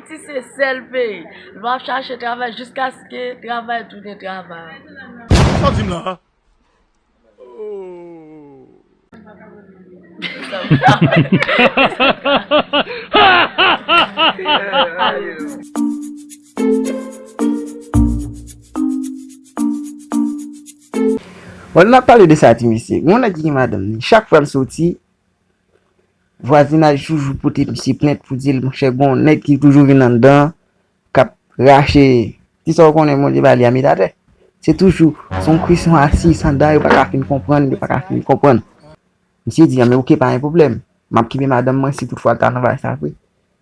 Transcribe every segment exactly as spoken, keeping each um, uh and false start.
Ayiti se sèl peyi. Lè w ap chache travay jiskaske travay tounen travay. Sa w di m la? Bon, n ap pale de sa ti mesye. Gon nèg ki gen madanm ni. Chak fwa l soti, vwazinaj toujou pote misye plent pou di l, monchè, gon nèg ki toujou vin anndan, k ap rache. Ti sa w konnen Bondye ba li a met atè. Se toujou, se yon kwi, se yon asi, sanda, yo pa ka fin konprann, yo pa ka fin konprann. Misye di, "Anben, oke, pa gen pwoblèm. M ap kenbe madanm mwen si toutfwa l ta nan vay sa vre."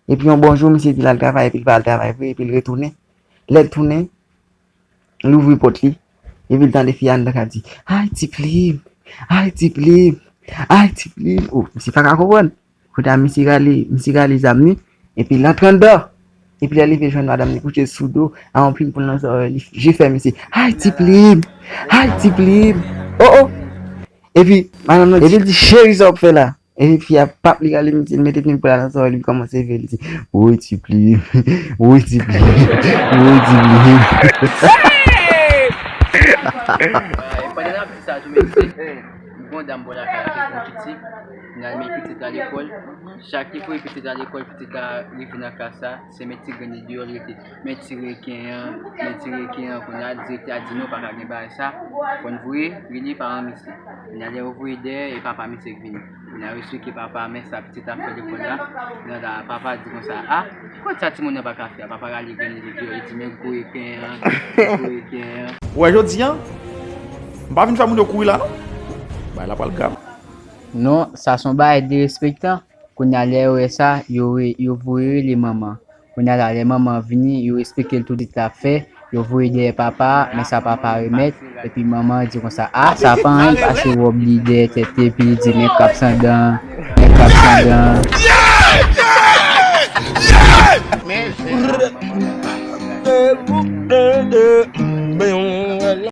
Epi yon bon jou, misye di l al travay, epi l pa al travay vre, epi l retounen. Lè l tounen, l ouvri pòt li, epi l tande fi a anndan k ap di, "Ay, ti plim, ay, ti plim, ay, ti plim." O, misye pa ka konprann. Kounye a, misye rale, misye rale zam li, epi l antre anndan. Epi lè l leve, l jwenn madanm li kouche sou do, a yon plim pou l nan zòrèy li, je fè misye, "Ay, ti plim, ay, ti plim." O, o. Epi, madanm nan, epi l di, "Cheri, sa w ap fè la?" Epi fi a p ap li rale misye, l mete plim pou l nan zòrèy li, kòmanse veye, li di, "Woy, ti plim, woy, ti plim, woy, ti plim." Pandan n ap di sa tou, men se yon dam bò lakay la ki gen yon pitit, li al met pitit la lekòl. Chak ki voye pitit la lekòl, pitit la rive nan klas la, se met ti grenn li deyò l rete. Men ti reken an, men ti reken an, kounye a direktè a di non, pa ka gen bagay sa, fò n voye, li li paran misye. Kounye a lè yo voye dèyè, e papa misye k vini. Kounye a yo esplike papa, men sa pitit la fè lekòl la. Kounye a papa di konsa, a, ki kote sa timoun nan pa ka fè a? Papa rale grenn li deyò, li di men gwo reken an, gwo reken an. Ou wè jodi a, m pa vin fè moun yo kouri la non. Bagay la pral grav. Non, sa se yon bagay derespektan. Kounye a lè yo wè sa, yo re, yo voye rele manman. Kounye a la, lè manman an vini, yo esplike l tout sa l ap fè, yo voye dèyè papa a, men sa papa a remèt, epi manman an di konsa, a, sa pa anyen, pase wòb li dèyè tèt li, epi li di, men krab sandan, men krab sandan.